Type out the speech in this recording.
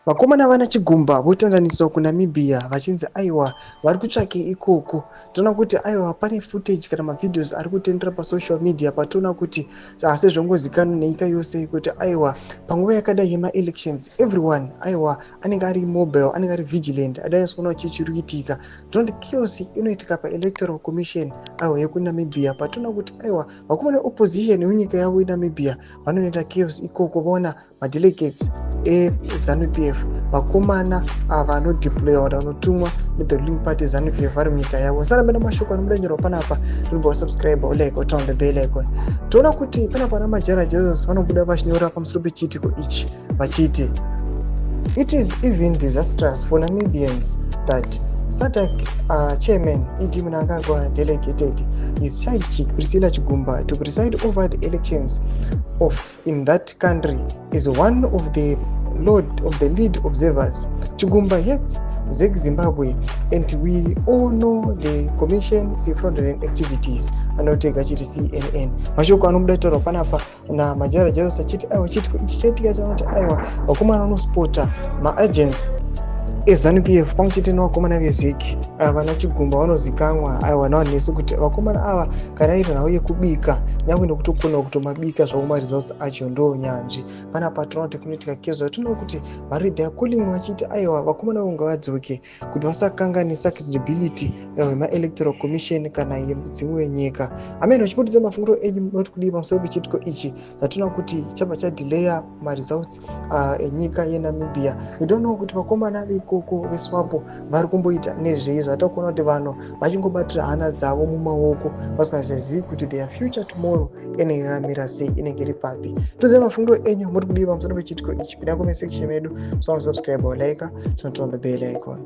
Vakomana vana Chigumba votandaniswa kuNamibia vachinzi aiwa vari kutsvakei ikoko. Toona kuti aiwa pane footage kana mavideos ari kutendera pasocial media patoona kuti sezvongozikanwa nenyika yose kuti aiwa panguva yakadai yemaelections everyone aiwa anenge ari mobile, anenge ari vigilant, adai kuona chii chiri kuitika. Toona kuti chaos inoitika paElectoral Commission aiwa yekuNamibia, patoona kuti aiwa vakomana veopposition yemunyika yavo yeNamibia vanonoita chaos ikoko, vaona madelegates eZANU PF, vakomana ava vanodeployiwa kuti vanotumwa nethe ruling party ZANU PF vari munyika yavo. Saramba namashoko anobuda nyorwa panapa, tinobva wasubscribe, ulike, uturn on the bell icon. Toona kuti panapa ana Majara Jesus vanobuda vachinyora pamusoro pechiitiko ichi vachiti, "It is even disastrous for Namibians that SADC Chairman ED Mnangagwa delegated his side chick Priscilla Chigumba to preside over the elections of in that country is one of the lord of the lead observers. Chigumba hates ZEC Zimbabwe and we all know the commission's fraudulent activities." Anotega chiti CNN. Mashoko anobuda taurwa panapa naMajara Jesus achiti aiwa chiitiko ichi chaitika chanoti aiwa vakomana vanosupporta maagents eZANU PF pamwe chete nevakomana veZEC vana Chigumba vanozikanwa aiwa navanhu kuti vakomana ava kana iri nhau yekubika, nyange nekutokona kutomabika zvavo maresults acho, ndo nyanzvi. Panapa tinoona kuti kunoitika kezvo, tinoona kuti vari they are calling vachiti aiwa vakomana avo ngavadzoke kuti vasakanganisa credibility yemaelectoral commission kana yedzimwe nyika. Amen. Vachibudisa mafungiro enyu, munoti kudii pamusoro pechiitiko ichi zvatinoona kuti chabva chadelaya maresults enyika yeNamibia? We don't know kuti vakomana veikoko veSWAPO vari kumboita nezvei, zvatakuona kuti vanhu vachingobatira hana dzavo mumaoko vasingazivi kuti their future tomorrow inenge yakamira sei, inenge iri papi. Toziva mafungiro enyu, muri kudii pamusoro pechiitiko ichi? Pinda comment section medu, musubscribe, like, turn on the bell icon.